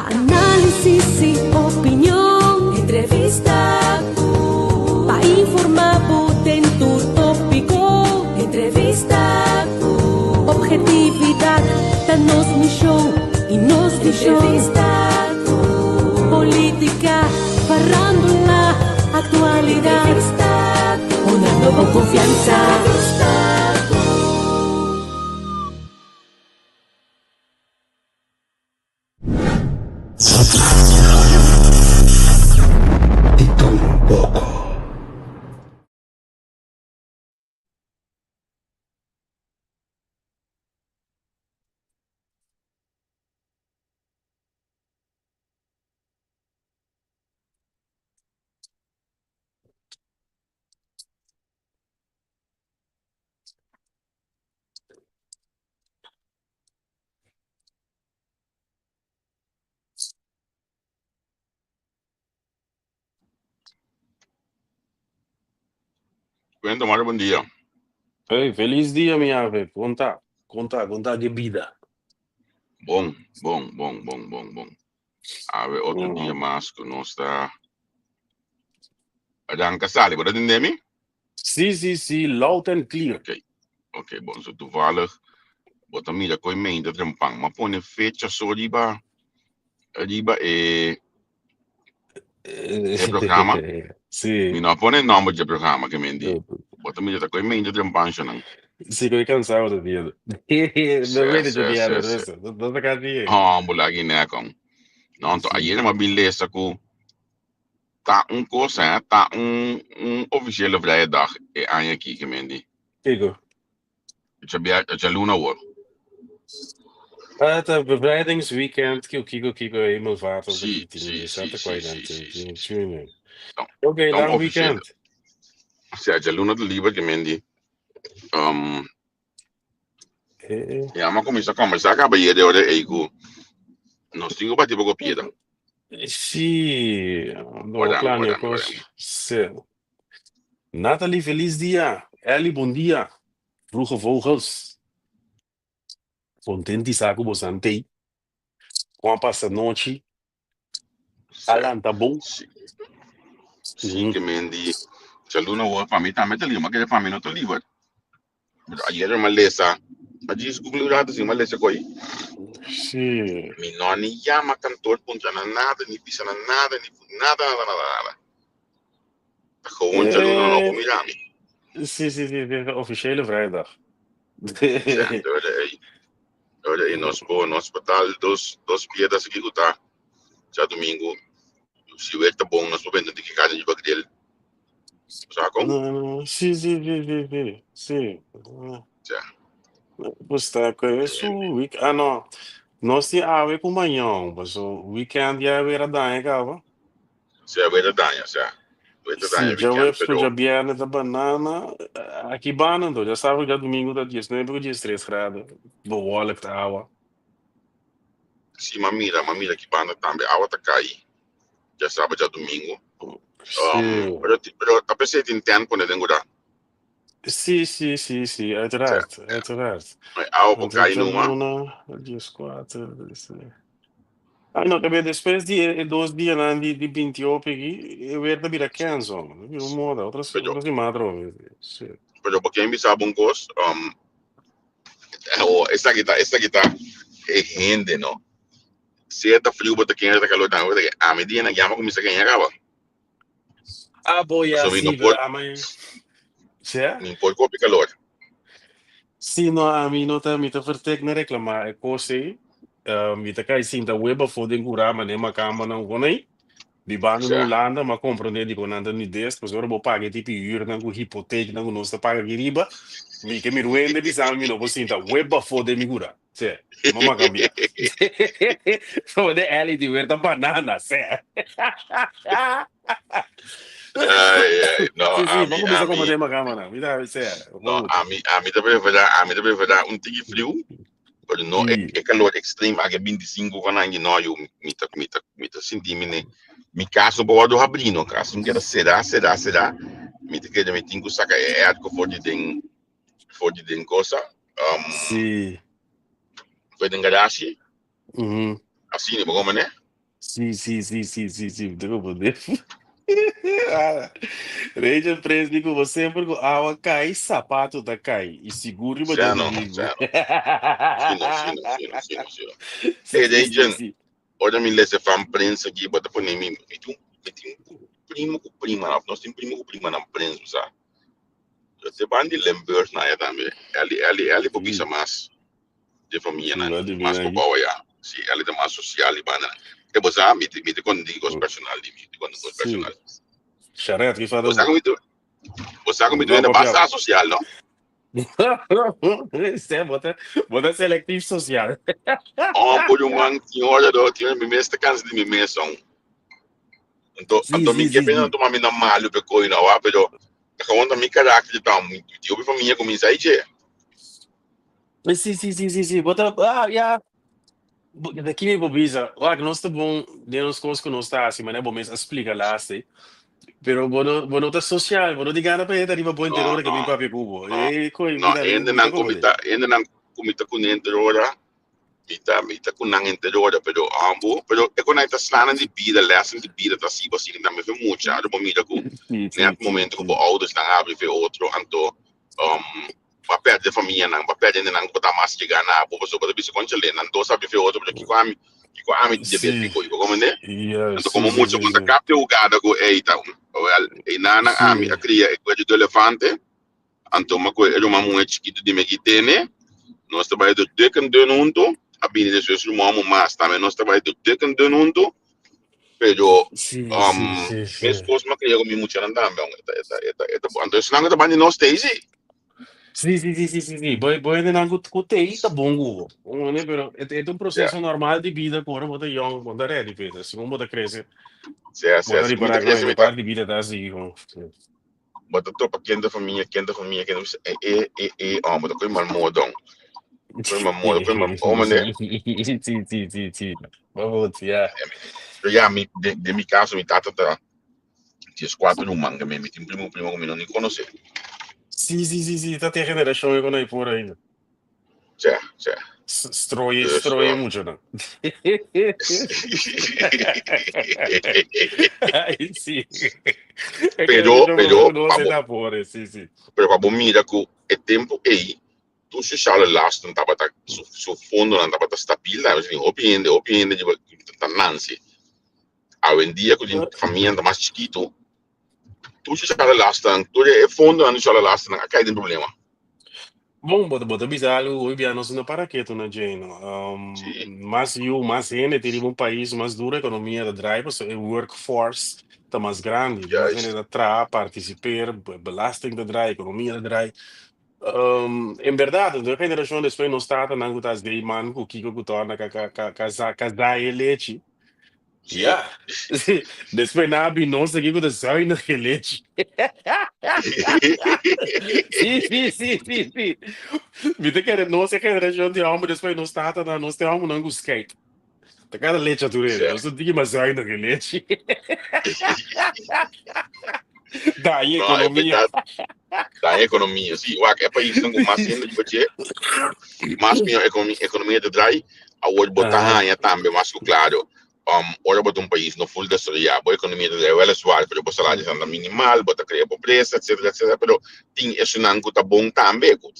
Análisis i opinion. Entrevista ku. Pa informá bo den tur tópiko. Entrevista ku. Objetividat ta nos mishon i nos vishon. Entrevista ku. Polítika, farándula, aktualidat. Entrevista ku. Dunando bo konfiansa. Entrevista ku. Di tur un poko. Cuenta, Mario, buen dia. Hey, feliz dia, mi ave. Conta, conta, conta que vida. Bon, bon, bon, bon, bon, bon. Awe otro dia mas ku nos ta arranca sali. Bo ta tende mi? Sí, sí, sí, loud and clear. Ok, ok, bon. So toevallig, bo ta mira koe meinta trempan. Ma pone fecha so riba, riba e, e programa. Sí. Mi no a pone nomber dje programa ke men di. Bo ta mira ta koe meinta trempan shonan. Sí, koe cansado ta dia. No Sí, weet sí, het dia, sí, no sí. eso. No ta casi. Oh, bo lagi nekon. No, anto Sí. ayera m'a bin lesa ku Ta un kos hè, ta un un ofisiele vrije dag e aña aki ke men di. Kiko? Djabia djaluna awor. Ah, ta bevrijdingsweekend, kiko, kiko, kiko, hemelvaart of Sí, zoiets, sí, die sí, staat er sí, kwijt sí, aan sí, te- sí, te- sí. tune. Ta Oké, ta un lang ofisiele. weekend. Sea, djaluna ta liber ke men di. Um, Eh, ya mi a kuminsá kombersá kaba ayer de ora ei ku nos tin ku bati poko piedra. Sí, no Ora mi, plania ora mi, ora kos. mi. Sí. Nathalie, feliz dia. Ellie, bon dia. Vroege vogels. Contenti sa ku bosan tei. Kon a pasa nochi? A Sí, lanta bon? sí, sí ke men di djaluna awor pa mi tambe ta liber, ma kere pa mi no ta liber. Pero ayer mi a lesa, a djis google un rato si mi a lesa koe. Sí. Mi no a ni yama kantoor puntra nan nada, ni bisa nan nada, ni nada, nada, nada, nada. Ta gewoon djaluna no por Eh, mira mi. sí, sí, sí, sí, officiële vrijdag. Sea, de ora ei, de ora ei nos por, nos por tal dos, dos piedras aki ku ta djadumingu. Si wer ta bon, nos por bende un tiki carne riba grill. Sa kon? No, no, sí, sí, sí, sí, sí, sí. Sea. Pues ta cu su week, ah no, nos tin awe cu mañon, paso weekend ya weer a daña caba. Sea, weer a daña, sea. Weer ta Sí, daña weekend, djaweps cu pero djabierne ta banana, aki banda anto, djasabra cu djadumingu ta diesnuebe cu diestres grado, bewolkt awa. Sí, m'a mira, m'a mira aki banda tambe awa ta cai djasabra, djadumingu. Sí. Pero, pero ta pesey tin tent pone den gura. Sí, sí, sí, sí, Sea, uiteraard, uiteraard. ma awa por Want cai numa. djaluna, dieskuater, diestres. Ai no, tabe despues di e dos dianan di di bintiocho aki, e weer ta bira kens, hombre. Ta bira un moda, otro Pero, otro siman atrobe. Sí. pero bo ken bisa bo un cos, oh, esaki ta, esaki ta e hende, no? Sea ta friu bo ta kende ta calor tambe, bo ta ke ami dianan ya mi a cuminsa keña caba. Ah, bo ya, Pasobra mi no sí, pero por, ami, sea? mi por kopi calor. Sí, no, ami no ta, mi ta vertek na reclama e cos ei. Mi ta kai sinta web afo den cura mane macambanan con ei. Bibando na Sea. Hulanda, m'a comprende di con nan ta nudez, pasobra bo paga e tipo huurnan cu hypotheeknan cu nos ta paga aki riba, mi ke mi ruende bisa mi no por sinta web afo den mi cura. Sè, mama cambia. Como de Ellie di weer ta banana, sè. Ai, ai, no, Sí, sí, ami, vamos começar ami, com tema cámara. Mira, sè, no, goed. ami, ami ta prefera, ami ta prefera un tiki friu, pero no e, Sí. e calor extreme, aki 25 con angi, no, yo, mi ta, mi ta, mi ta sinti mi ne, mi cas no por wordo habri, no, cas no keda cera, cera, cera, mi ta keda, mi tin cu saca e airco for di den, for di den cosa, Sí. for den garage, Mhm. asina, bo como ne? Sí, sí, sí, sí, sí, sí, mi ta comprende. Rachel Prins di ku bo semper ku awa kai, sapato ta kai. I sigur riba Sea no, djadumingu. sea no. Sí no, sí no, sí no, sí no, sí no. Sí, Hey sí, Rachel, sí. ora mi lesa fan Prins aki, bo ta pone mi, mi tin un primo ku prima, of nos tin primo ku prima nan Prins, bo sa. Te ban di Limburg na ya tambe. Eli, Eli, Eli por bisa mas de famia Sí, nan, bo di mas mira por aki. bouw ya. Sí, Eli ta mas social i banda. E bo sa, mi te konta kos personal di mi, te konta kos personal. Sharet, ki Bo fada sa bo? ku mi tu, bo sa ku mi tu No, enda papia. basta social, no? Sí, bo ta selectief social. Oh, por un man, tin ora do, tin ora mi mes ta cansa di mi mes on. Anto, anto mi ke pena toma mi na malu pe koi no, wa, pero gewoon ta mi karakter ta, mi ti opi famia kuminsa aí che. Sí. Bo ta, ah, ja. Daqui mi bisa. Wak, nos ta bon, den nos kos ku nos ta hasi, mané bo mes a splika laatste. Pero bo no ta social, bo no di gana pa eta riba bo No, entero ora que no, mi papia kubo. no. Eh, koi, No, mira, ende mi ta nan como de. kumita, ende nan kumita kunente ora, mita kunan entero ora, pero ambo, pero e kon ta slana di bida, lessen di bida ta siba sin tambe fe mucha, aro bo mira ku net momento ku bo ouders nan abri fe otro, anto ba perde famia nan, ba perde nan ku ta mas chega na bo, so bo ta bisa conchale, nan dos abri fe otro, pero kiko ami de kiko, kiko como ne? Anto como mucho konta kapte ugada ku eita, wel, e nana ami a cria e cuello de elefante, anto ma ku e ruman muhé chikitu di mi aki tene, nos ta bai door dik en dun hunto, a bini despues ruman mu mas, tambe nos ta bai door dik en dun hunto, pero mes kos ma cria ku mi muchanan tambe, eta, eta, eta, eta, anto esnan ta bandi nos Stacy. Sí. Boy de nan ku tei ta bon gubo. Pero e ta un proceso normal di bida ku ora bo ta young, bo ta ready, Peter. Segun bo ta crece, bo ta Si, mi ta ripará ku crece e mi ta parte di bida ta así, gewoon. Sí. Bo ta topa kende famia, kende e e e e oh, bo ta koi mal modo. Koi mal modo, koi mal, oh, mane. Sí. Vamos, ja. Pero ya, mi, de mi caso, mi tata ta 14 ruman, que mi tin primo primo ku mi no ni konosé. Sí. Ta te generacion ku no por ainda. Sí. Strooien, Dus, strooien mucho dan. Ai, sí. E Pero, generacion pero, ku no pa bo, ta por, sí. Pero pa bo mira ku e tempo ei, tur sociale lasten tabata, su fondo nan tabata stabiel, daar was hopi hende di ta nansi. Awendia ku tin famia ta mas chikitu, tur sociale lasten, tur e fondo nan sociale lasten a kai den problema. Bom, bota bisa algo, hoy dia nos no para ketu na Jane. Mas yu, mas hende tin un pais, mas duro ekonomia ta draai, pues e workforce ta mas grandi. Mas hende ta traha, partisipá, belasting ta draai, ekonomia ta draai. En berdat, e generashon despues nos tata nan ku ta asdei man ku kiko ku torna ka ka ka ka ka e lechi. Ja. Despues na bi nos aki ku ta zuinige lechi. Sí. Mi ta kere nos e generashon di hòmber despues nos tata nan nos te hòmber nan ku skate. Ta kada lechi aturere. Nos no tiki mas zuinige lechi. Daña No, e ekonomia. berdat, daña ekonomia. Sí, wak, e pais ku mas hende di budget, mas mihó ekonomia ta draai, awor bo ta haña tambe mas ku klaro. Ora bo ta un pais no full desaroyá, bo ekonomia ta draai weliswaar, pero bo salario ta minimal, bo ta krea pobresa, etcétera, etcétera, pero tin esunnan ku ta bon tambe, ku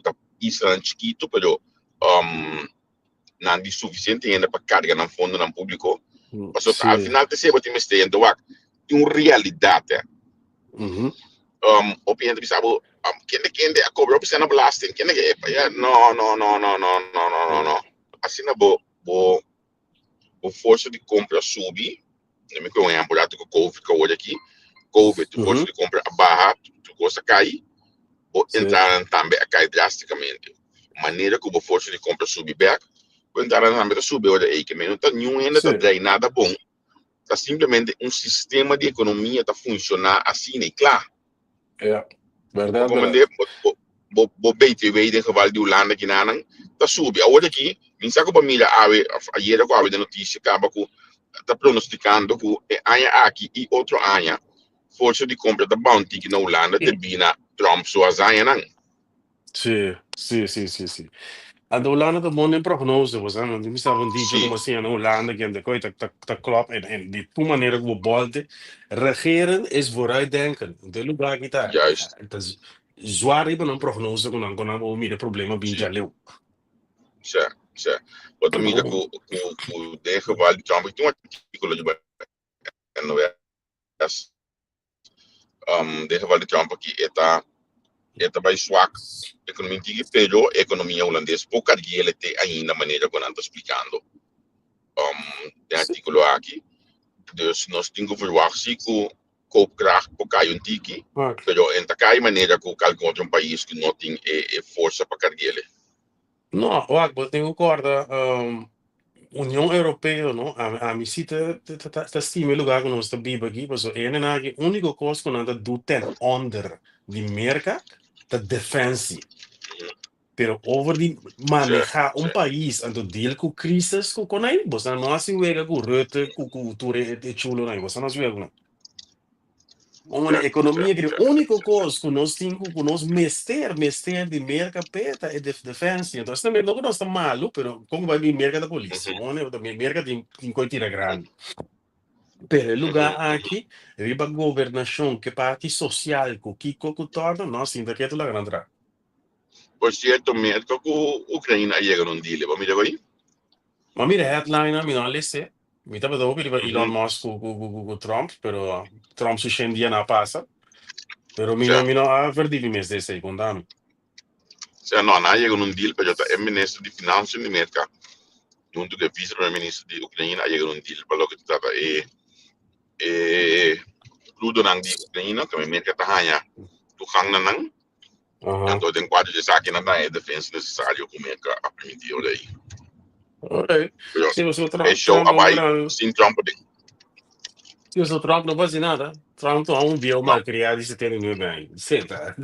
ta islanan chikitu, pero nan di sufisiente hende pa karga nan fondonan públiko. Pasobra al final te seba tin mester, anto wak, tin un realidat, eh. Hopi hende bisa bo, kende a kobra hopi sena belasting, kende ke, ja, no, no, no, no, no, no, no, no, no. Asina bo forsa di kompra subi, mi ku un ehempel rato ku COVID ku awor aki, COVID, tu forsa di kompra a baha, tu kos a kai, bo entrada tambe a kai drástikamente. Manera ku bo forsa di kompra subi bek, bo entrada tambe ta subi ora ei, ke men no ta niun hende ta drei nada bon, ta simplemente un sistema di ekonomia ta funshoná asina i kla. Ja, berdat, Como berdat. bo BTW den geval di Hulanda kinanan ta subi. Awor aki, mi sa ku pa mira awe, ayera ku awe den notisia kaba ku ta pronostikando ku e aña aki i otro aña forsa di kompra ta baha un tiki na Hulanda debí na Trump su hazañanan. Sí. Anto Hulanda ta bon den prognose, bo sa, no tin bisa un dicho Sí, como asina na Hulanda kende koe ta ta ta klop en di tur manera ku bo bolte, regeren is vooruitdenken. Anto e lugar aki ta juist. ta zwaar riba nan prognose ku nan ku nan por mira e problema bin Sí, djaleu. sí, sí. Bo ta mira ku ku ku den geval di Trump, tin un artíkulo riba NOS. Den geval di Trump aki e ta e ta bai swak ekonomia tiki pero ekonomia hulandes por kargele te ainda manera ku nan ta splikando den artíkulo aki. Dus nos tin ku verwagt si ku koopkracht por kai un tiki pero en ta kai manera ku kalke otro un pais ku no tin e e forsa pa kargele. No, wak, bo tin ku kòrda Union Europeo, no? Ami, ami si ta, ta, ta, ta stima e lugar ku nos ta biba aki, pasobra e hendenan aki úniko kos ku nan ta du ten onder di Merka ta defensie. Pero over di manehá un pais anto deal ku crisis ku konai, boso no hasi wega ku Rutte, ku ku tur e e chulonan, boso no hasi wega ku nan. Una economia que único cos ku nos tin ku nos mester mester di Merca p'e ta e defensie. Entonces tambe no ku nos ta malu, pero kon bai bin Merca ta polis. One ta Merca tin tin koi tira grandi. Pero e lugar aki riba gobernashon ke parti social ku kiko ku torna nos sinta ketu laga nan tra. Por cierto, Merca ku Ukraina a yega na un deal, bo mira bai? Ma mira headline nan mi no a lese. Mi tabata hopi riba Elon Musk ku ku ku ku Trump, pero Trump su shen dia na pasa. Pero mi no mi no a verdi mi mes esei, konta mi. Sea, no, nan a yega na un deal, pero ta e minister di Financiën di Merka huntu ku e vice primer minister di Ukraina a yega na un deal pa loke ta trata e e crudonan di Ukraina, ku Merka ta haña toegang na nan. Anto den kuadro di esaki nan ta e defensa nesesario ku Merka a permití ora ei. Okay. Pero Sí, pasobra e Trump, show Trump a no bai gran. sin Trump aden. Sí, pasobra Trump no por hasi nada. Trump ta un bieu No. malcriado di 79 aña. Seta.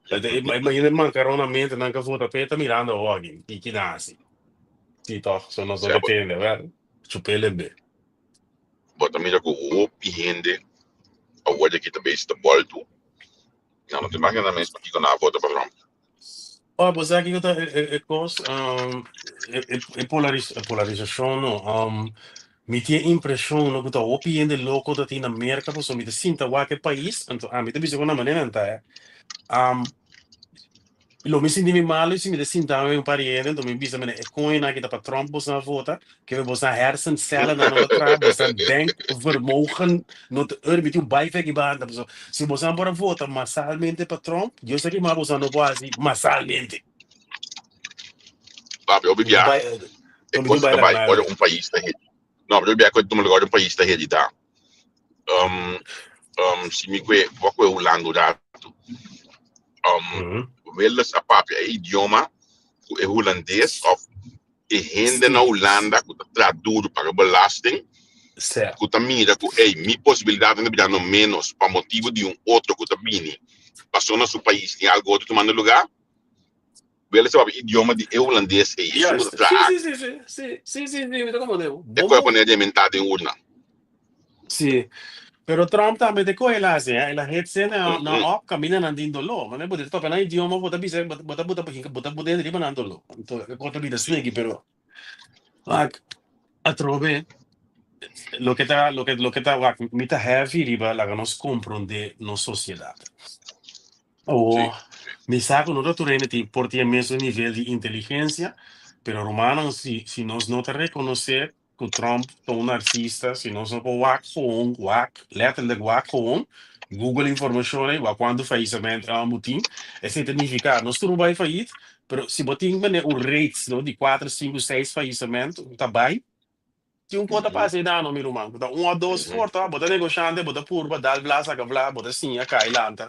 Imagina e mancaronamente nan ka vota p'e ta mirando awor aki. Ki ki nan hasi? Sí, toch. So nos no Sea, ke tende, wel. Chup'e be. Bo ta mira ku hopi hende awor di aki ta bezig ta bòltu. Nan no ta imagina nan mes pakiko nan a vota pa Trump. Oh, bo sa kiko ta e, e, e kos, e, e, e polaris, e polarisashon no. Mi tin e impreshon no ku ta hopi hende loko ta tin na Merka pasobra mi ta sinta wak e pais, anto ami ta bisa ku nan manera nan ta eh. Lo mi sinti mi malu si mi ta sinta un par di hende, anto mi bisa mene e koñonan aki ta pa Trump boso a vota, kebe boso hersencellen no ta traha, boso denkvermogen no ta ur, mi tin un bai feki banda, pasobra si boso por a vota masalmente pa Trump, Dios sa kima boso no por hasi masalmente. Papi, hopi Mi tin bia bai, e mi tin kos bai ta laga bai na ora un pais ta heri. No, pero bia ku tuma lugar ora un pais ta heridá. Si mi kue, bo kue Hulanda un ratu. Wilders a papia e idioma ku e hulandes of e hende na Hulanda ku ta traha duru paga belasting, ku ta mira ku ey mi posibilidatnan ta birando menos pa motibu di un otro ku ta bini paso na su pais tin algu otro tumando lugar. Wilders a papia idioma di e hulandes ey, esun ku ta traha aki. Sí, sí, sí, sí, sí, sí, sí, mi ta comprende. E koe a pone rementá den urna. Sí, pero Trump tambe te coge el haci, eh? El a hit se na, na op camina nan tin dolor. Mane bo te toca nan idioma, bo ta bisa, bo ta bo ta bo ta bo ta riba nan dolor. Anto, e cosa bira sneaky, pero wak, atrobe, loke ta, loke, loke ta, wak, mi ta heavy riba laga nos comprende nos sociedad. Oh, mi sa cu no ta tur hende tin por tin e mesun nivel di inteligencia, pero rumannan, si, si nos no ta reconoce ku Trump ta un narsista, si nos no por wak gewoon, wak, letterlijk wak gewoon, Google informashon ei, wak kuantu faillisement bo tin, esei ta nifiká nos tur no bai fayit, pero si bo tin manera un reeks no di kuater, sinku, seis faillisement ku ta bai, tin un kos ta pasa ei dano mi ruman, ku ta un òf dos for bo ta negoshante, bo ta purba dal bla saka bla, bo ta siña kai lanta.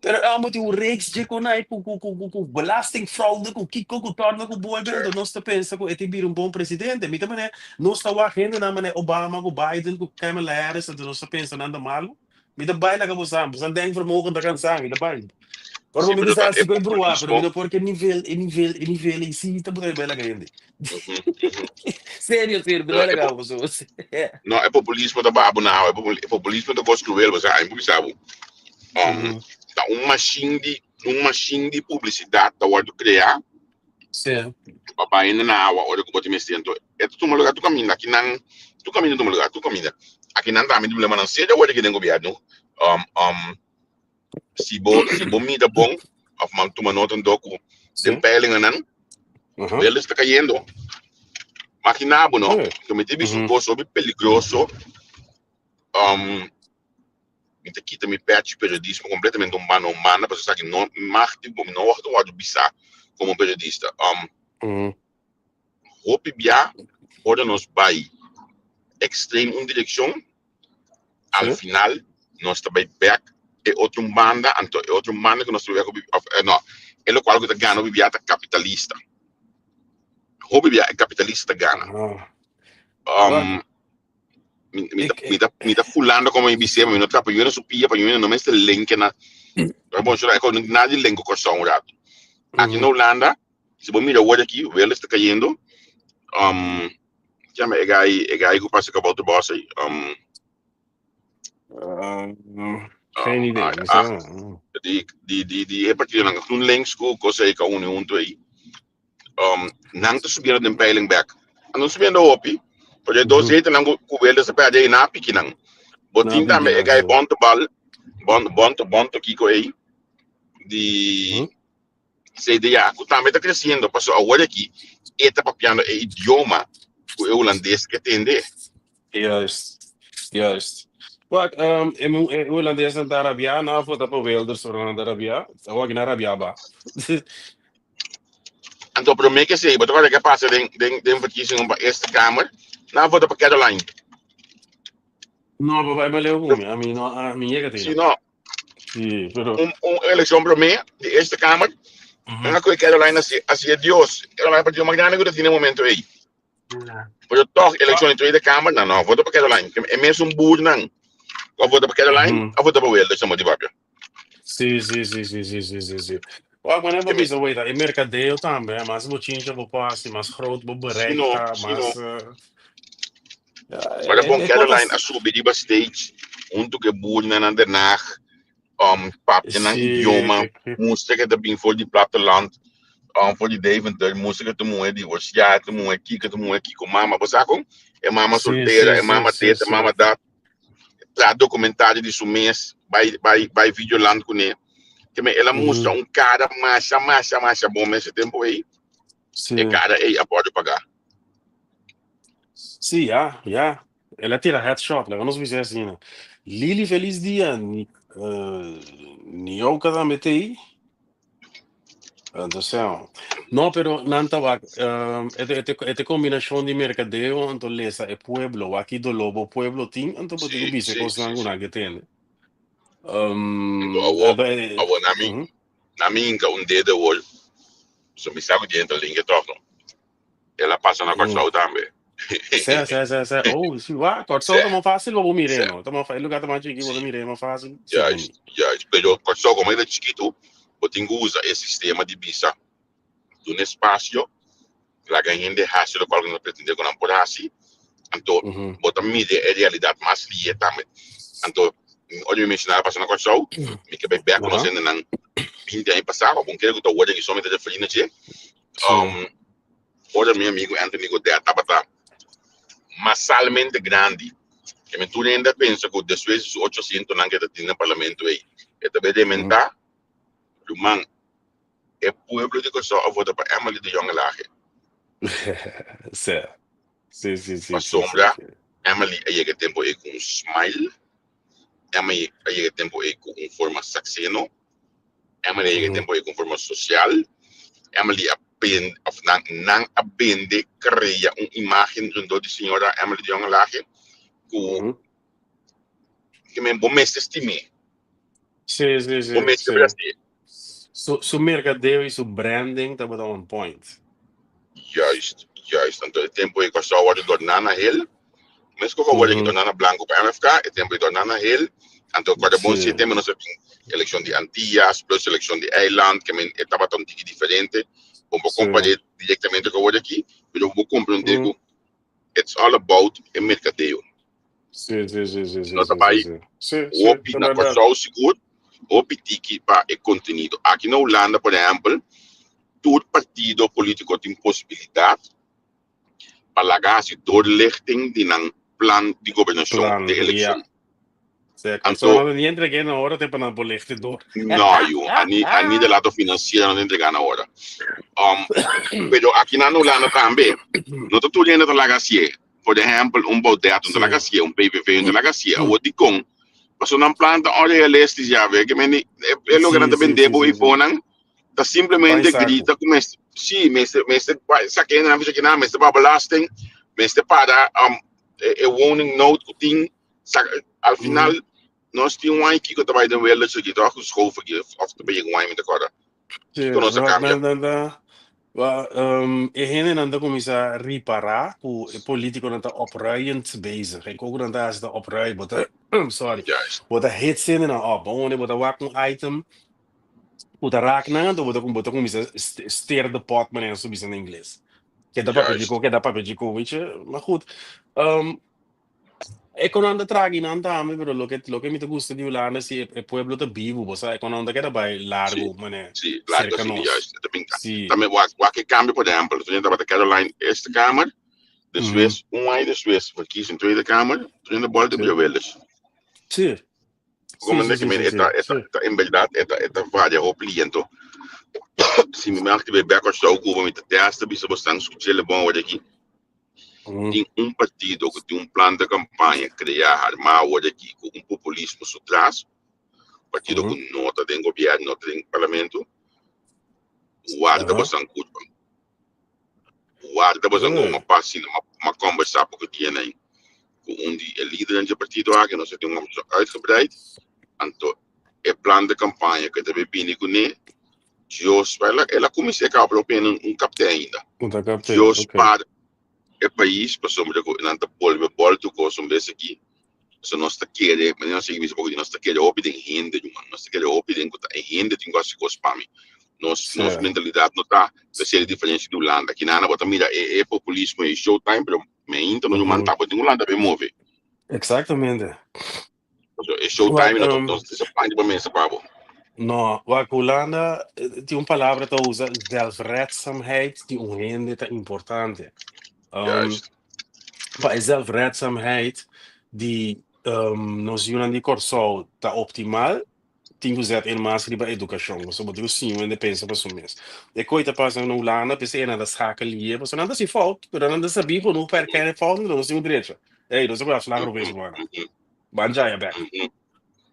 Pero e homber tin un reeks dje con ai cu cu cu cu belastingfraude cu kico cu torna cu bolbe anto nos ta pensa cu e tin bira un bon presidente. Mi ta mane nos ta wak hendenan mane Obama cu Biden cu Kamala Harris anto nos ta pensa nan ta malo. Mi ta bai laga bo sa, bo sa denkvermogen ta cansa mi ta bai. Ora Sí, mi pero bisa ta e haci cu e brua pero mi populismo. no por ke nivel e nivel e nivel ei si ta por bai laga hende. Serio serio mi ta Pero bai e laga bo so. No, e populismo ta baha bo na awa. E populismo ta kos cruel, bo sa, ai bo bisa bo. Ta un machine di, un machine di publicidad ta wordo crea. Pa bai na awa ora ku bo tin mester. Anto e ta tuma lugar tur kaminda. Aki nan tur kaminda tuma lugar, tur kaminda. Aki nan tambe tin problemanan serio awor aki den gobièrnu. Si bo si bo mira bon of man tuma nota anto ku den peilingennan Wilders ta kayendo. Magina bo no, ku mi ta bisa un kos hopi peligroso. Mi ta kita mi pèchi periodismo kompletamente un banda un banda pasobra esaki no mag di bo, mi no wòrdu wòrdu bisá komo periodista. Hopi bia ora nos bai ekstrem un direkshon, al final nos ta bai bèk e otro un banda, anto e otro un banda ku nos ta bai bèk òf no, e lokual ku ta gana hopi bia ta kapitalista. Hopi bia e kapitalista ta gana. Mi, mi, ta, mi, ta, mi ta fulando como mi bisé, mi no trapa yuna su pia, pa yuna no mester lenke na. Pero bon, shura, ko nadie lenko Kòrsou un rato. Aki na Hulanda, si bo mira awor aki, Wilders ta cayendo. Chama e gai, e gai ku pasa kabouter bos ei. Geen idee. Ah, ah, di, di, di, di e partidonan GroenLinks ku kos ei ka uni huntu ei. Nan ta subiendo den peiling bek. Nan subiendo hopi, pero e dos zetelnan ku ku Wilders a perde ei na piki nan. Bo tin tambe e gai Bontebal, Bon Bont Bonto kiko ei di CDA ku tambe ta kresiendo pasobra awor aki e ta papiando e idioma ku e hulandes ke tende. Juist, juist. Wak, e e hulandesnan ta rabiá, nan a vota pa Wilders ora nan ta rabiá. Awor aki nan rabiá ba. Anto promé ke esei, bo ta kòrda ke a pasa den den den verkiezingen pa Eerste Kamer? Nan a vota pa Caroline. No, pa bai baleu ku mi. Ami no, ami yega te Si no. Sí, pero Un un elekshon promé di Eerste Kamer, nan a kohe Caroline asi asi e Dios. Caroline partido mas grandi ku ta tin e momento ei. Pero toch elekshon di Tweede Kamer, nan no a vota pa Caroline. E mesun boernan ku a vota pa Caroline, a vota pa Wilders, sa motibu papia. Sí, sí, sí, sí, sí, sí, sí, sí. Wak, maar net bisa, wait, e mercadeo tambe, hè, mas bochincha bo por hasi, mas groot bo Sí bereik no, ta, sí no. mas ja, Maar e, bon e Caroline kotas a subi riba stage huntu ku e boernan na Den Haag, papia nan idioma, mustra ku e ta bin for di platteland, for di Deventer, mustra ku e ta muhé divorsiá, e ta muhé kiko, e ta muhé kiko, mama, bo sa kon? E mama soltera, e mama dit, e mama dat. Traha documentario di su mes, bai, bai, bai Videoland kuné. Ke men el a mustra un kara masha, masha, masha bon mes e tempu ei. E kara ei a wòrdu pagá. Sí, ya, ya. El a tira headshot, laga nos bisa asina. Lili feliz dia, ni, Nioka tambe ta ei. Entonces, no, pero nan ta wak, e te, e te combinacion di mercadeo, anto lesa e pueblo, wak ki dolor bo pueblo tin, anto bo tin ku bisa e kosnan ku nan ke tende. Anto awor, awor na mi, na mi hinka un dedo awor, so mi sa ku dje ta linke tòg no. El a pasa na Kòrsou tambe. Sè, sè, sè, sè. Oh, si wa, Kòrsou ta mas fásil pa bo mir'é, no? Ta mas e lugá ta mas chiki, bo ta mir'é mas fásil. Juist, juist. Pero Kòrsou komo e ta chikitu, bo tin ku usa e sistema di bisa duna espasio, laga hende hasi lokual ku nan ta pretendé ku nan por hasi, anto bo ta mira e realidat mas lihe tambe. Anto, ora mi menshoná a pasa na Kòrsou, mi ke bai bèk ku nos hendenan 20 aña pasá, pa bo kere ku ta wòrdu aki solamente referí na dje. Ora mi amigo Anthony Godet tabata masalmente grandi, ke mi tur hende a pensa ku despues di su ocho asientonan ke ta tin na parlamento ei, e ta bai rementá. Ruman, e pueblo di Kòrsou a vota pa Emily de Jong Elhage. Sí. Sí, sí, sí, sí, Pasobra sí, sí. Emily a yega e tempu ei ku un smile, Emily a yega e tempu ei ku un forma sakseno, Emily a yega e tempu ei ku un forma sosial, Emily a bende, of nan, nan a bende, krea un imágen rondó di señora Emily de Jong Elhage ku ke men bo mester stim'é. Sí, sí, sí, Bo mester sí. brasi'é. Su, su mercadeo y su branding tabata on point. Juist, juist. Anto e tempu ei Kòrsou a wòrdu dòrná na hel. Meskos ku a wòrdu dòrná na blanku pa MFK, e tempu ei dòrná na hel. Anto kòrda bon si e tempu nos a bin elekshon di Antias plus elekshon di eiland, ke men e tabata un tiki diferente. Bo por kompar'é direktamente ku a wòrdu aki, pero bo por komprondé ku it's all about e merkadeo. Sí, sí, sí, sí, sí, No ta sí, sí, bai sí. Sí, sí, hopi ta na berdad. Kòrsou sigur, hopi tiki pa e kontenido. Aki na Hulanda, por ehèmpel, Tur partido polítiko tin posibilidat pa laga hasi doorlichting di nan plan di gobernashon Plan, de ja. elekshon. Zeker. Anto, Zo nan niet entreguen na ora te pa nan belichten door. no, yu, ani, ani de lato financiero no ta entregá na ora. Pero aki na Hulanda tambe, no ta tur hende ta laga hasié. Por ehèmpel, un Baudet no ta laga hasié, un PVV no ta laga hasié. Awor dikon? Pasobra nan plan ta onrealistisch ya, ve. Ke men, e loke nan ta bende bo ifonan ta simplemente grita ku mester, sí, mester, mester saka hende nan bisa kinan, mester paga belasting, mester paga e woningnood ku tin. Saka, al final nos tin un aña kiko ta bai den Wilders aki toch, Schoof aki, of ta bai yega un aña mi ta kòrda. Kiko nos a kambia? E hendenan ta kuminsá ripará ku e polítikonan ta opruiend bezig. E koko nan ta hasi ta opruiend. Bo ta, sorry, bo ta hits hendenan op. Bo wone bo ta wak un item ku ta rak nan, anto bo ta bo ta kuminsá stir the pot manera su bisa na ingles. Keda papia djiko, keda papia djiko, weet je. Maar goed, E kon nan ta tragi nan tambe, pero loke loke mi ta gusta di Hulanda si e pueblo ta bibu, bo sa, e kon nan ta keda bai largu mane Sí, largo serka sí, nos. juist. Ta bin Sí. Tambe wak wak e cambio, por ehempel, toen tabata Caroline Eerste Kamer, despues un aña despues verkiezing Tweede Kamer, toen de bolte Sí. bij Wilders. Sí. Sí, Como sí, de sí, que sí, eta sí, eta sí. eta en verdad eta eta varia hopi liento. Si mi mag te bij Kòrsou ku mi ta testa bisa bo stan skuchele bon awor aki. Tin un partido ku tin un plan de kampaña kreá, harmá awor aki ku un populismo su tras, partido ku no ta den gobièrnu, no ta den parlamento, warda bosan kurpa. Warda bosan ku un pas sino m'a kombersá poko dianan ku un di e lidernan dje partido aki, nos a tin un kombersashon uitgebreid, anto e plan de kampaña ku e ta bin bini kuné, Dios, el a, el a kuminsá kaba pero pena un kapte ainda. Un ta kapte, Dios ok. par e pais pasobra ku nan ta bolbe bòltu kos un bes aki. So nos ta kere, manera nos a sigui bisa poko di nos ta kere hopi den hende ruman. Nos ta kere hopi den ku ta e hende tin ku hasi kos pa mi. Nos nos Sí. mentalidat no ta p'esei e diferensia di Hulanda. Kinana bo ta mira e e populismo e showtime pero me ainda no ruman tabatin Hulanda be move. Exactamente. So, e showtime no ta disappointed pa mesa pa bo. No, wak Hulanda tin un palabra ta usa, zelfredzaamheid di un hende ta importante. Juist. Pa e zelfredzaamheid di nos yunan di Kòrsou ta optimal, tin ku zet in mas riba edukashon. Pasobra bo tin ku siña un hende pensa pa su mes. E koi ta pasa na Hulanda, p'esei nan ta schakel lie, pasobra nan ta hasi fout, pero nan ta sabí ku no per kende fout, nos tin un derecho. Ey, nos a por afslag robes humana. Ban jaya bek.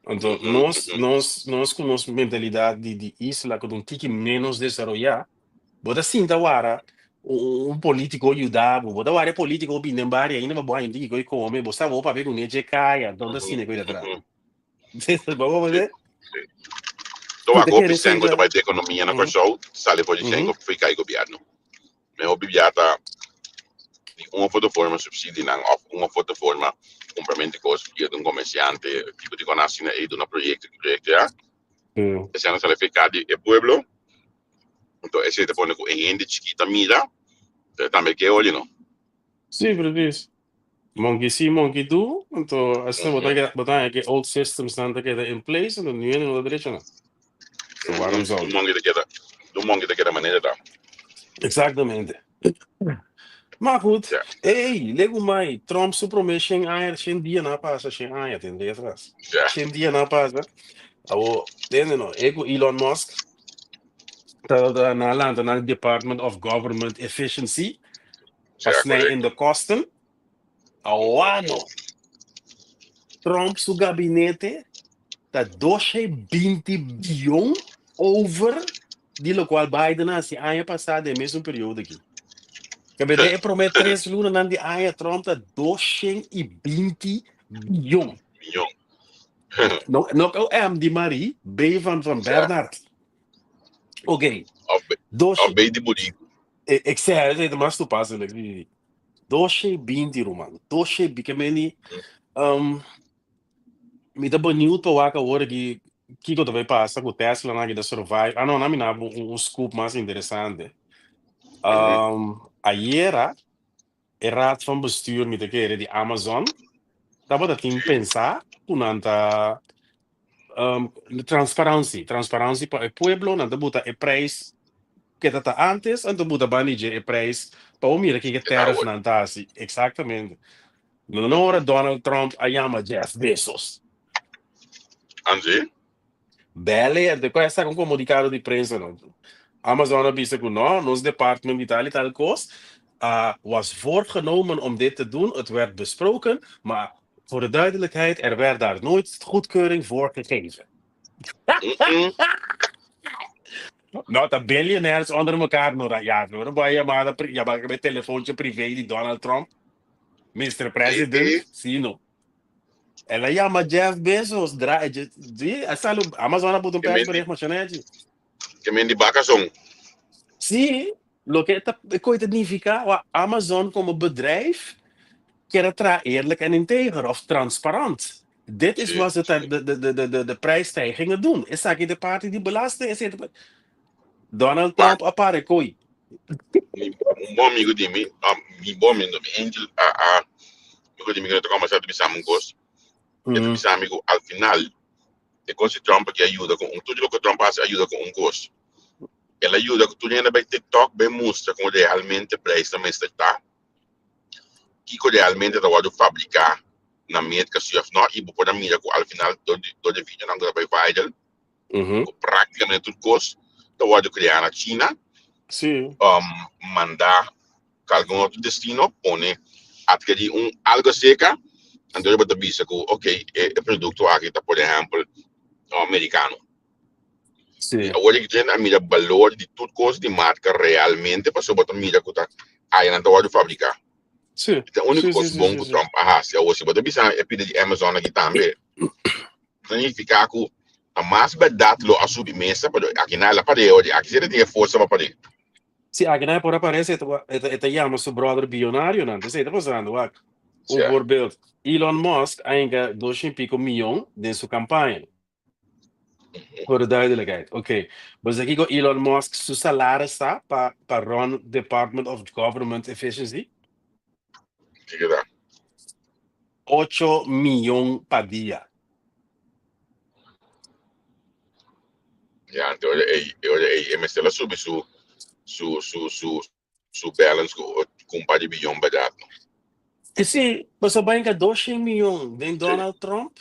Anto nos nos nos ku nos mentalidad di di isla ku ta un tiki menos desaroyá, bo ta sinta wara un politico yuda bo, bo ta wara e politico bini den bario ainda pa bo haña un tiki ko'i kome, bo sa bo papia kuné dje kaya, anto ta asina ko'i ta traha. Bo bo Sí, bo sí. To Mi wak ta hopi kere sèn ku ta sinta. bai den ekonomia na Kòrsou sali for di sèn ku fui kai gobièrnu. Mi hopi bia ta di un of otro forma subsidienan of un of otro forma kumpramentu di kos via di un komersiante tipo di kona asina ei duna proyekto ki proyekto ya. Esei nan sali afektá di e pueblo. Enton esei ta pone ku e hende chikit ta mira pero tambe ke oye no. Sí, precies. Monkey see, monkey do. Anto asina bo ta keda, bo ta haña ke old systems nan ta keda in place, anto niun hende no ta drecha nan. So waarom zou Un je? monkey ta keda, un monkey ta keda manera ta. Exactamente. Maar goed, Ja. ey, legu mai, Trump su prome shen aña, shen dia nan a pasa, shen aña, tende atras. Ja. Shen dia nan a pasa. Awo, tende no, e ku Elon Musk ta ta nan a lanta nan Department of Government Efficiency pa Ja, snij in correcto. de kosten. Awano, Trump su gabinete ta 220 biyon over di locual Biden a hasi aña pasá den e mesun periodo aki. Kebede e promé tres lunanan di aña Trump ta 220 biyon. Biyon. No, no ku M di Marie, B van van Ja. Bernard. Oké, Of, B- dos of B di Burico. Ik zei, het is mas toepasselijk. 220 ruman. 220, ke meni, mi ta benieuwd pa wak awor aki kiko ta bay pasa ku Tesla nan aki ta survive. Ah no, nan mi na un scoop mas interesante. Ayera e raad van bestuur mi ta kere di Amazon tabata tin pensa ku nan ta transparansi, transparansi pa e pueblo, nan ta buta e prijs. ku e ta ta antes, anto bo ta bani dje e prijs pa bo mira kiko e E ta tariff awor. nan ta hasi. Exactamente. No no ora Donald Trump a yama Jeff Bezos. Anzi? Bel e, anto ku a saka un komunikado di prensa no. Amazon a bisa ku no, nos department di tal i tal kos a was voorgenomen om dit te doen, het werd besproken, maar voor de duidelijkheid, er werd daar nooit goedkeuring voor gegeven. Mm-mm. No, ta billionaires onder mekaar no ra ja, no bo a yamada pri yama e telefoontje privé di Donald Trump, Mister Eh, President, eh. sí no. El a yama Jeff Bezos, dra, sí, a sali, Amazon a buta un Ke men di, persbericht, mashanechi. ke men di bakason. Sí, loke ta e koe ta nifiká, wa Amazon komo bedrijf kier a traha eerlijk en integer of transparant. Dit is Sí, wat ze sí. de prijsstijgingen doen. Esaki ta parti di belasting, esei ta Donald Wak, Trump a para e koe. mi, un bon amigo di mi, ah, mi bon amigo, mi angel, a, a, amigo di mi ku no ta kombersá ta bisa mi un kos. E ta bisa mi ku al final e kos di Trump aki a yuda ku un, tur loke Trump hasi a yuda ku un kos. El a yuda ku tur hende bai TikTok bai mustra kon realmente prijsnan mester ta, kiko realmente ta wòrdu fabriká na Merka si òf no, i bo por a mira ku al final dor di dor di videonan ku ta bai viral, ku práktikamente tur kos ta wòrdu kreá na China, mandá ku algun otro destino, pone atkerí un algo seka, anto bo ta bisa ku ok e produkto aki ta por ehèmpel merikano. I awor e gente a mira balor di tur kos di marka realmente pasobra bo ta mira ku ta aya nan ta wòrdu fabriká. E ta úniko kos bon ku Trump a hasi. Awor si bo ta bisa e pida di Amazon aki tambe, ta nifiká ku ta mas bèrdat lo a subi mesa, pero aki nan el a par'é awor, aki si el a tin e forsa pa par'é. Si aki nan e por aparece, e ta yama su brother billonarionan. Esei ta pasando, wak. Un voorbeeld, Elon Musk a hinka dos shen pico miyon den su campaña. Voor de duidelijkheid, oké. Bo sa kiko Elon Musk su salaris ta pa pa run Department of Government Efficiency? Kiko ta? Ocho miyon pa dia. Ya, anto e ora ei, e ora ei e mester a subi su su su su su balance ku ku un par di biyon bèrdat no. E si, pasobra bai ka 200 miyon den Donald Trump,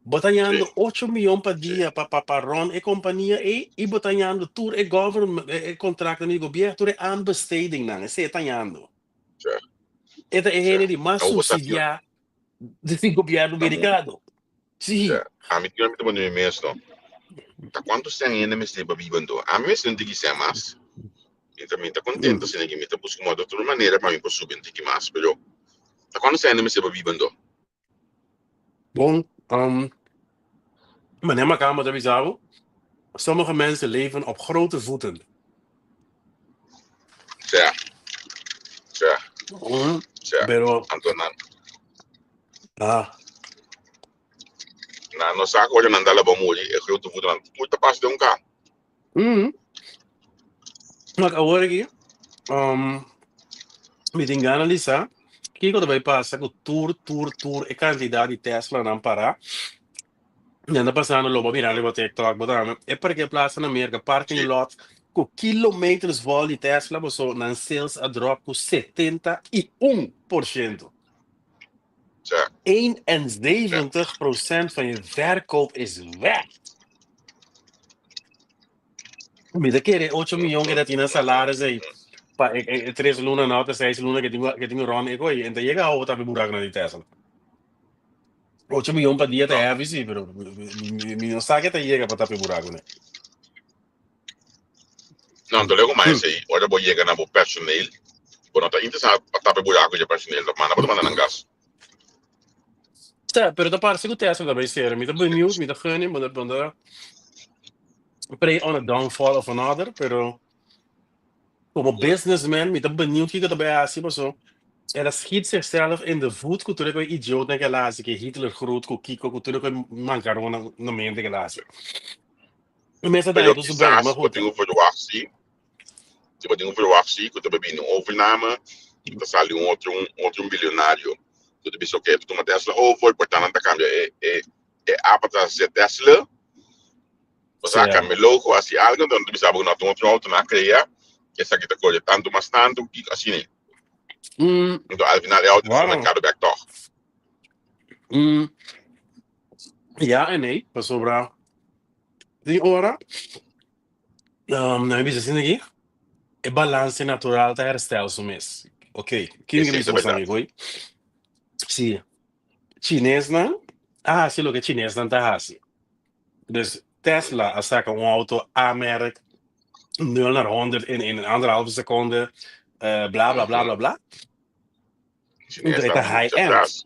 bo ta hañando ocho miyon pa dia pa pa pa run e kompania ei i bo ta hañando tur e government e kontraktonan di gobièrnu, tur e aanbestedingnan, esei e ta hañando. E ta e hende di mas supsidiá di gobièrnu merikano. Sí. Ami tin mi ta pone mi mes no. Ta kuantu sèn hende mester pa biba anto? Ami mester un tiki sèn mas. Mi ta mi ta kontento asina ki mi ta buska un otro tur manera pa mi por subi un tiki mas, pero ta kuantu sèn hende mester pa biba anto? Bon, um, meneer Makamba ta bisa bo, sommige mensen leven op grote voeten. Sea, sea, sea. Pero, Anto nan, ah. Nan no sa ku ora nan dal abo muri, e grote voeten nan tur ta pasa den un ka. Maar awor aki, um, mi tin gana di sa kiko ta bai pasa ku tur, tur, tur e kantidat di Teslanan pará. Nan ta pasando lo bo mira riba TikTok, bo ta e parkeerplaats na Merka, parking lot ku kilometers vol di Tesla, boso nan sales a drop ku 71%. 71% van je verkoop is weg. Mi ta kere ocho miyon ku ta tin na salaris ei pa e e tres luna nan òf seis luna ku tin ku tin rònt e koi, en ta yega awo ta burak nan di Tesla. Ocho miyon pa dia ta heavy si, pero mi no sa ke ta yega pa tapa e buraku ne. No, anto lego mas esei, ora bo yega na bo personeel, bo no ta interesá pa tapa e buraku dje personeel, ta manda bo ta manda nan gas. Sa, pero ta parse ku Tesla ta bai sera. Mi ta benieuwd, mi ta geni, bo ta pray on a downfall of another, pero Como businessman mi ta benieuwd kiko ta bay haci paso el a schiet zichzelf in de voet cu tur e koe idiootnan ke el a haci, ke Hitler groet cu kiko cu tur e koe mancaronnan na mente ke el a haci. E mes a daña Pero tur su brein, kisas maar bo goed. tin un verwacht si, si bo tin un verwacht si cu ta bay bini un overname, cu ta sali un otro un otro un bilionario cu ta bisa ok, ta tuma Tesla over, por ta nan ta cambia e e e app ta haci Tesla. Bo sa, cambia logo, haci algo, enton ta bisa bo cu no ta un otro auto nan a crea. Esaki ta kore tantu mas tantu, kiko asina ei. Enton al final e auto ta Bueno. merkado bek tòg. Ja en nee, pasobra tin ora, nan a bisa asina aki, e balanse natural ta herstel su mes. Ok, kin Esei ke ta bisa boso bèrdat. amigo hoy? Si, chinesnan a hasi loke chinesnan ta hasi. Dus Tesla a saka un auto A-merk, nul naar honderd in in anderhalve seconde, bla bla bla bla bla. Chines Entonces ta ta mucho high-end. atras.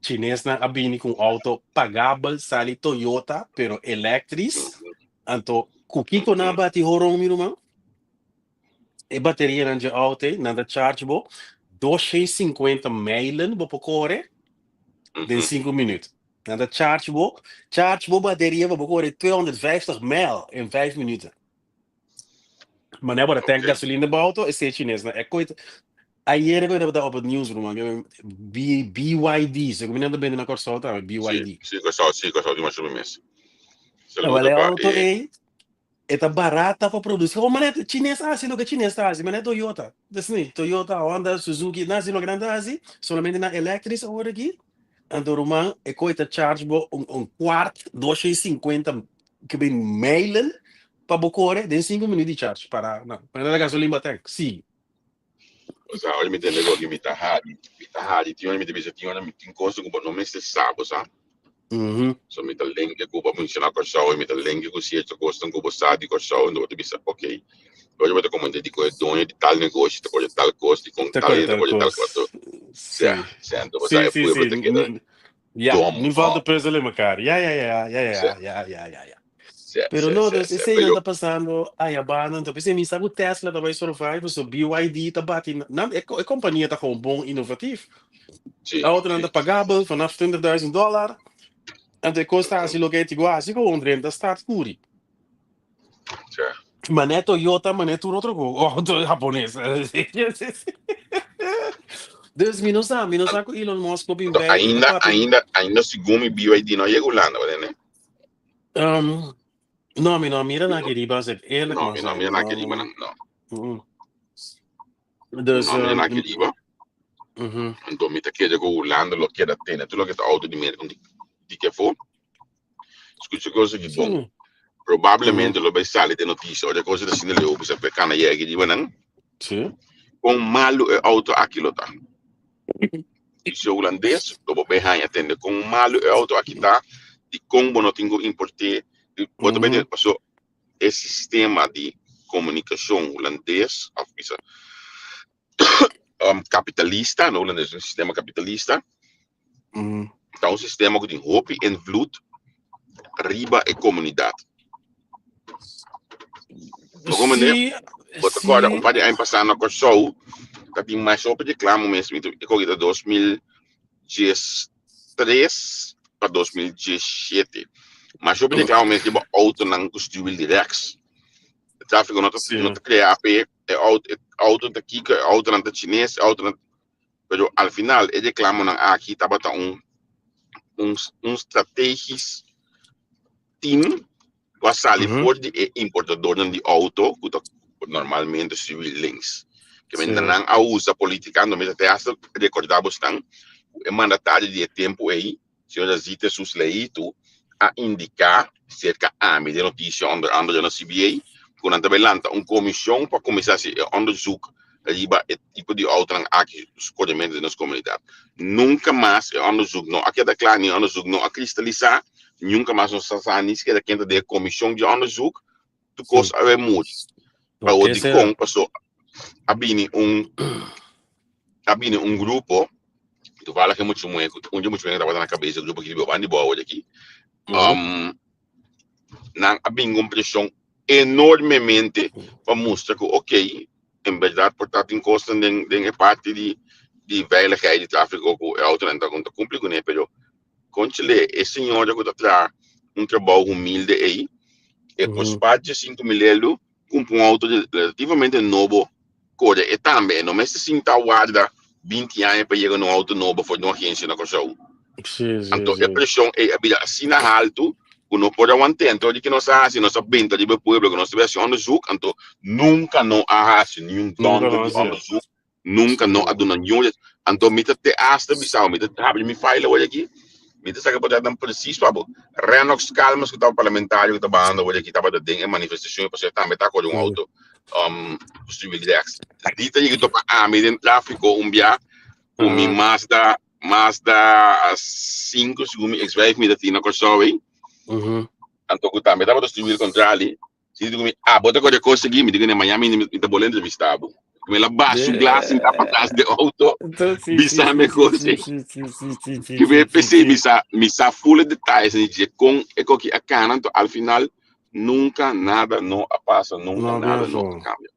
Chinesnan a bini ku un auto pagabel, sali Toyota, pero elektris. Anto, ku kiko nan a bati horon, mi ruman? E baterianan dje auto ei, nan ta charge bo 250 mijlen bo por kore den 5 minuut. Nan ta charge bo, charge bo bateria pa bo kore 250 mijl in 5 minuten. Manera bo ta tank gasolina bo auto, esei chinesnan. E koi ta, ayer e koi tabata op het nieuws, ruman. B, BYD, segun mi nan ta bende na Kòrsou tambe, BYD. Sí, sí, Kòrsou, sí, Kòrsou tin masha mes. Awel Saludo e pa auto e ei, e ta barata pa produci. Gewoon manera chines a hasi loke chines ta hasi, manera Toyota. Des ni, Toyota, Honda, Suzuki, nan hasi loke nan ta hasi, solamente nan electrisch awor aki. Anto ruman, e koi ta charge bo un, un kwart, 250 ke bin mijlen pa bo kore den 5 minuut di charge. Para, no, manera gasolin bo tank, sigui. Osea, ora mi tende goki mi ta hari, mi ta hari, tin ora mi ta bisa, tin ora mi tin cosa ku bo no mester sa, bo sa. So mi ta lenke ku bo menciona Kòrsou, mi ta lenke ku cierto kosnan ku bo sa di Kòrsou, enton bo ta bisa, ok, ora bo ta komenta di ku e doño di tal negoshi ta kore tal kos, di kon Ta tal kore hende ta tal kore tal kos. kos. So, Sí. sea, sea, enton bo sa Sí, e sí, pueblo sí. ta keda Ja, dom nu valt de op. puzzel in mekaar. Ja, ja, ja, ja, ja, Sea, ja, ja, ja, ja. sea, Pero sea, no, sea, dus sea, esei nan pero ta pasando ayabanda, anto p'esei mi sa ku Tesla ta bai survive, pasobra BYD ta bati nan, e e kompania ta gewoon bon inovatief. Sí, E autonan sí. ta pagabel vanaf 20.000 dòler, anto e kos ta hasi loke e tin ku hasi, gewoon drenta start kuri. Sea. Mané Toyota, mané tur otro ko, auto japones. Dus mi no sa, mi no sa ku Elon Musk por bin Anto bek i ta ainda, papia. ainda, ainda segun mi BYD no a yega Hulanda, wak nene? No, mi no a mira Mi nan no, aki riba, als ik eerlijk no, mag mi no a zijn. mira Mi nan no, aki riba nan, no. Dus, No a mira nan aki riba. Anto mi ta kere ku Hulanda lo keda tene tur loke ta auto di Merka di, di ke afó. Skucha kos aki bon. Probablemente lo bai sali den notisia ora e kos ta asina leu bisa pe kana yega aki riba nan. Kon malu e auto aki lo ta. Polisía hulandes lo bo bai haña tende kon malu e auto aki ta, dikon bo no tin ku import'é. Bo ta bai tende paso e sistema di komunikashon hulandes òf bisa kapitalista, no hulandes, un sistema kapitalista, ta un sistema ku tin hopi invloed riba e komunidat. Bo komprende? Sí, Bo ta kòrda un sí. par di aña pasá na Kòrsou ta tin mas hopi reklamo mes, mi ta e koki ta 2013 pa 2017. Mas hopi reklamo mes riba outonan ku stuurwiel di rèks. E tráfiko no ta no ta krea p'e e outo e outo ta kiko, e outonan ta chines, e outonan Pero al final e reclamonan aki tabata un un un strategisch team cu a sali for di e importadornan di auto cu ta normalmente subi links. Ke men nan a usa politicando mi ta te hasta recorda bosnan cu e mandatario di e tempo ey Señora Zita Susleitu a indica cerca ami den noticia onder andere na CBA cu nan ta bay lanta un comision pa cuminsa haci e onderzoek riba e tipo di autonan aki scoremento den nos comunidad. Nunca mas e onderzoek no a keda cla ni e onderzoek no a cristalisa, nunca mas nos a sa ni sikiera ken ta den e comision di onderzoek, tur cos a bay muri. Pa Por dicon paso a bini un a bini un grupo toevallig e mucha muhé ku un di e mucha muhé ku tabata na kabes e grupo aki di banda di bou awor aki nan a bin ku un preshon enormemente pa mustra ku ok en bèrdat por ta tin kosnan den den e parti di di veiligheid di tráfiko ku e outonan ta ta kumpli kuné pero konchele e señora ku ta traha un trabou humilde ei e por spaar dje 5000 euro Cumpra un auto relativamente nobo core e tambe e no mester sinta warda 20 aña pa yega na un auto nobo for di un agencia na Kòrsou. Sí, sí, Anto e sí. presion ei a bira asina haltu. Ku no por a want'é. Anto di ki nos a hasi? Nos a benta riba e pueblo ku nos ta bai hasi onderzoek. Anto nunka no a hasi niun Nunka dònder no di hasi. onderzoek. Nunka no a Sí. duna niun res. Anto mi ta te asta bisa bo, mi ta habri mi file awor aki, mi ta saka potretnan presis pa bo. Rennox Calmes ku tabata parlamentario ku ta bahando awor aki tabata den e manifestashon pasobra e tambe ta kore un Sí. outo ku stuur rechts. Di ta yega topa ami den trafiko un bia ku mi Aha. Mazda Mazda 5 segun mi ex-wijf mi ta tin na Kòrsou ei. Mhm. Anto ku tambe tabata stuur kontrali. Si di ku mi, ah, bo ta kore kos aki? Mi di ku ne, mañana mi mi ta bole entrevistá bo. Mi la bash su glas sinta patras de auto, Entonces, sí, sí, bisa mi sí, sí, kos sí, ei. sí, sí, sí, sí, sí, Ki sí, mi sí, p'esei sí. mi sa, mi sa full e detalles ni dje kon e koki a kana, anto al final nunca nada no a pasa, nunca No, nada no a viejo. cambia.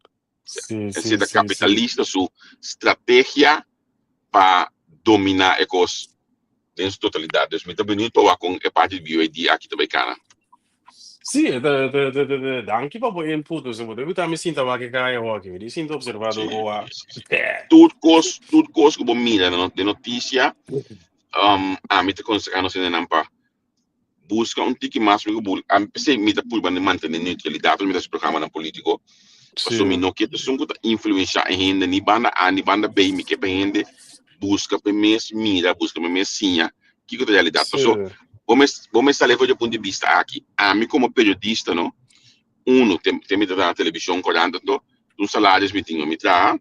Sí, Es sí, ta sí, sí. capitalista su strategia pa domina e kos den su totalidad. Dus mi ta benieuwd pa wak kon e parti di BYD aki ta bai kana. Sí, danki pa bo input. Dus bo debe tambe sinta wak e kaya hoki. Mi di sinta observa Sí, door oa. sí, sí. Tur kos ku bo mira na den notisia, ami ta konsehá nos hendenan pa buska un tiki mas mi ku bul ami p'esei mi ta purba di mantene neutralidat ora mi ta hasi programanan politiko. Pasobra mi Sí. no ke esun ku ta influenshá e hende ni banda A ni banda B. Mi ke pa e hende buska pa e mes mira, buska pa e mes siña kiko ta realidat. Sí. Pasobra bo mes bo mes sali for di e punto di bista aki. Ami komo periodista no, uno te te mi ta traha na televishon, korant anto un salaris mi tin mi traha,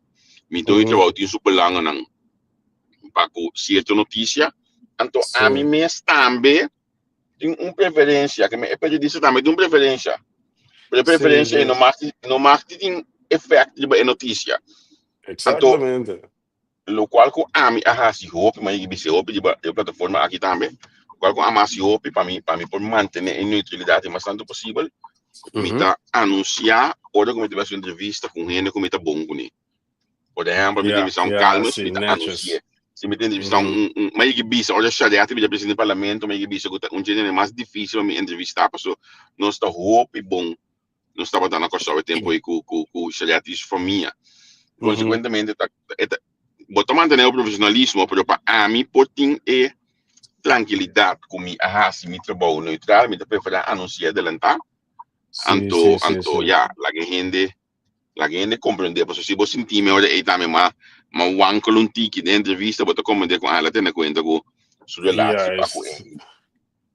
mi doño di Ujú. trabou tin su belangennan pa ku sierto notisia. Anto ami Sí. mes tambe tin un preferensia, ke e periodista tambe tin un preferensia. Pero e Sí, preferensia ei sí. no mag no mag tin efekto riba e notisia. Anto Exactamente. lokual ku ami a hasi hopi, mi a yega bisa hopi riba e plataforma aki tambe, lokual ku ami a hasi hopi pa mi pa mi por mantené e neutralidat e mas tantu posibel, mi Ujú. ta anunsiá ora ku mi ta bai hasi un entrevista ku un hende ku mi ta bon kuné. Por ehempel, mi ta Ja, entrevistá un ja, Calmes, sí, mi ta netjes. anunsi'é. Si mi ta entrevistá un, Ujú. un, un, mi a yega bisa, ora Shariati bira presidente di parlamento, mi a yega bisa ku ta un dje hende mas difísil pa mi entrevistá, pasobra nos ta hopi bon, nos tabata na Kòrsou e tempu ei ku, ku, ku Shariati i su famia. Ujú. Konsekuentemente, ta, e ta, bo ta mantené bo profesionalismo, pero pa ami por tin e trankilidat ku mi a hasi mi trabou neutral, mi ta preferá anunsi'é adelantá, Sí, anto, sí, sí, anto sí. ya, laga e hende Laga hende comprende, pasobra si bo sinti mi ora ei tambe ma ma wankel un tiki den entrevista, bo ta comprende cu el a tene cuenta cu su relatie pa cu Juist. e.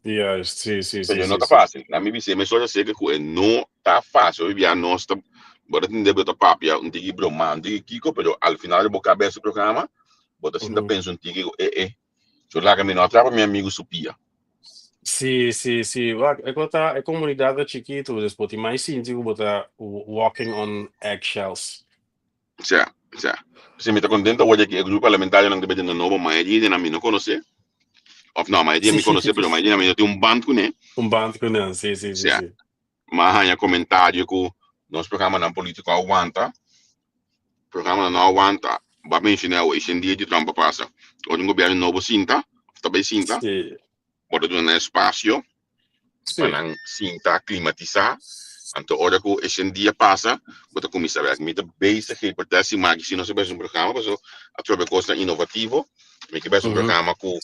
Juist, sí, sí, sí, Pero no sí, ta sí. fácil. Na mi bis'é mesora seca cu e no ta fácil. Hopi bia nos ta, bo ta tende bo ta papia un tiki broma, un tiki kiko, pero al final di bo cabes e programa, bo ta sinta Ujú. pensa un tiki cu e e, yo laga mi no atrapa mi amigo su pia. Sí, sí, sí. Wak, e kota, e komunidat ta chikitu, dus bo tin mai sinti ku bo ta walking on eggshells. Sea, sea. Si mi ta contento awor di ki e grupo parlamentarionan ta betiendo nobo, mayoria di nan mi no conoce. Of no, mayoria mi Sí. conoce, pero mayoria di nan mi no tin un band cune. Un band ku nan, sí, sí, sí, Sea, sí. m'a haña comentario cu nos programanan politico a wanta, programanan no a wanta. Bo a menciona awe, eshen dia di Trump a pasa. Ora un gobierno nobo sinta, of ta bay sinta, Sí. bo ta duna nan espacio pa Sí. nan sinta klimatisá. Anto ora ku eshen dia pasa, bo ta kuminsá bèk. Mi ta bezig ei por tèst siman aki si nos a bes un programa, pasobra atrobe kosnan inovativo. Mi ke bes un Ujú. programa ku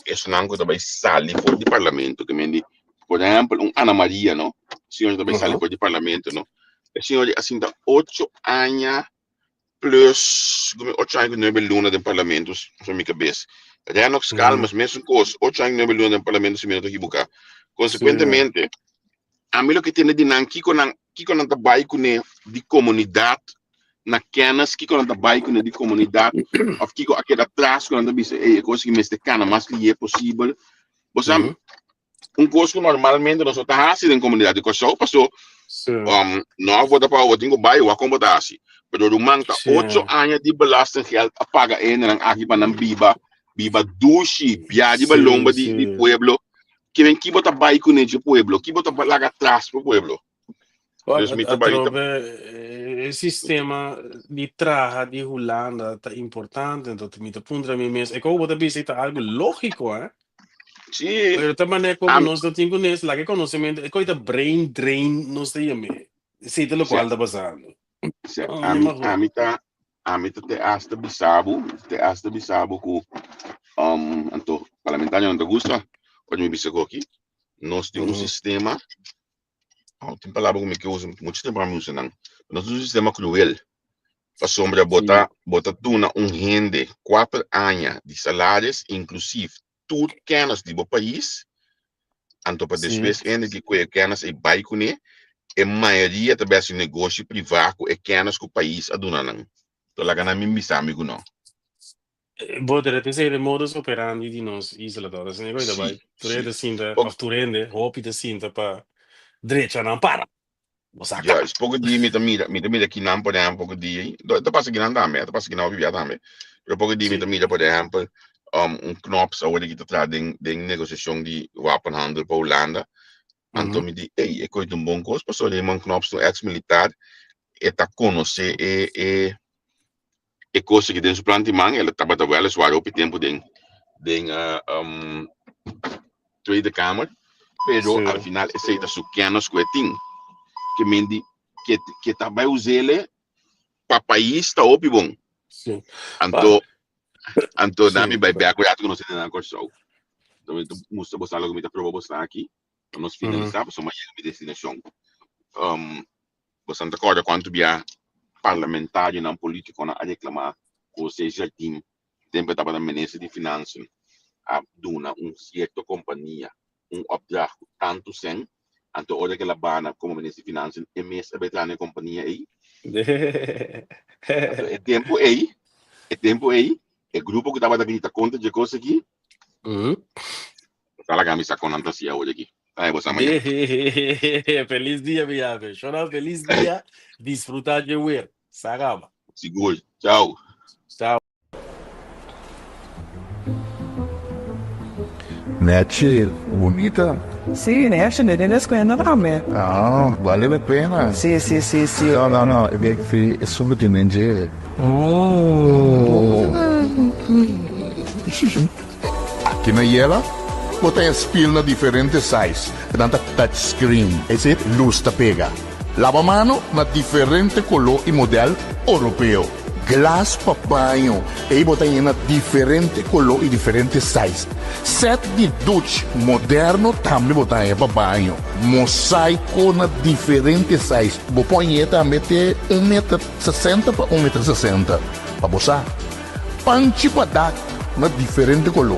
esnan ku ta bai sali for di parlamento. Ke men di, por ehèmpel, un Ana Maria, no? Señor ta bai sali Ujú. for di parlamento, no? E señor di a sinta ocho aña plus gumi ocho aña ku nuebe luna den parlamento so mi kabes. Rennox Ujú. Calmes mesun kos, ocho aña ku nuebe luna den parlamento si mi no ta ekiboká. Sí. Konsekuentemente, ami loke tende di nan kiko nan kiko nan ta bai kuné di komunidat na kennis, kiko nan ta bai kuné di komunidat òf kiko a keda tras ku nan ta bisa ey e kos aki mester kana mas lihé posibel. Bo sa Ujú. un kos ku normalmente nos no ta hasi den komunidat di Kòrsou paso Sí. no a vota pa bo tin ku bai wak kon bo ta hasi. Pero ruman ta Sí. ocho aña di belastinggeld a paga e hendenan aki pa nan biba biba dushi, bia riba Sí, lomba di di sí. pueblo. Ke men ki bo ta bai kuné dje pueblo? Ki bo ta laga atras pa pueblo? Wak, Dus mi ta bai ta atrobe e sistema di traha di Hulanda ta importante, entonces mi ta puntra mi mes, e komo bo ta bisa ei ta algo lógico, eh? Sí, Pero ta manera como am nos no tin kunes, laga e konosementu, e koi ta brain drain nos ta yam'é. Esei ta sí, lokual ta pasando. sí, No, mi ami mago. ami ta ami ta te hasta bisa bo, te hasta bisa bo ku anto parlamentarionan ta gusta ora mi bisa ku aki. Nos tin un sistema, oh, tin palabra ku mi ke usa, mucho tempo mi usa nan. Nos tin un sistema cruel. Pasobra bo ta, bo ta duna un hende kuater aña di salaris, inclusief tur kennis di bo pais, anto pa despues hende ki kue e kennis ei bai kuné, e mayoria ta bai hasi negoshi privá ku e kennis ku pais a duna nan. To laga nan min bisa mi ku no. Bo ta repensá e modus operandi di nos isla to, asina ku ta bai. Tur hende ta sinta, òf tur hende, hopi ta sinta pa drecha nan para. Bo sa kaba. Juist, poko dia mi ta mira, mi ta mira kinan por ehèmpel poko dia, e ta pasa kinan tambe, e ta pasa kinan hopi bia tambe, pero poko dia mi ta mira por ehèmpel un Knops awor ki ta traha den den negosiashon di wapenhandel pa Hulanda, anto mi di ey e koe ta un bon kos pasobra Raymond Knops ta un ex militar, e ta konosé e e e kos aki den su plan di man, el a tabata weliswaar hopi tempu den den Tweede Kamer, pero al final esei ta su kennis ku e tin, ke men di ke ke ta bai us'ele pa pais ta hopi bon. Anto anto nan mi bai bek un rato ku nos a tene na Kòrsou. Anto mi ta mustra boso algo ku mi ta proba boso aki pa nos finalisá pasobra mi a yega mi destinashon. Boso ta kòrda kuantu bia parlamentarionan, politikonan a reklamá ku José Jardim, tempu e tabata minister di Finansen, a duna un sierto kompania un opdracht ku tantu sèn, anto ora ku el a bana komo minister di Finansen e mes a bai traha na e kompania ei. Anto e tempu ei, e tempu ei, e grupo ku tabata grita kontra dje kos aki, Ta laga mi sa kon nan ta hasi awor aki. Ta hebo sa mañana. Feliz dia mi ave. Shona feliz dia. Disfruta dje weer. Sa kaba. Sigur. Chao. Chao. Nechi, bunita. Sí, nechi, ne den escuela tambe. Ah, vale la pena. Sí, sí, sí, sí. No, no, no, e esun cu tin den dje. Oh. Aki na Yela bo ta spil na diferente size, nan ta touch screen, es decir, luz ta pega. Laba mano na diferente color y model Oropeo. Glas pa baño, ey bo ta haña na diferente color y diferente size. Set di duch moderno tambe bo ta haña pa baño. Mosaico na diferente size, bo por hañ'e tambe te un meter sesenta pa un meter sesenta, pa bo sa. Panchi pa dak na diferente koló.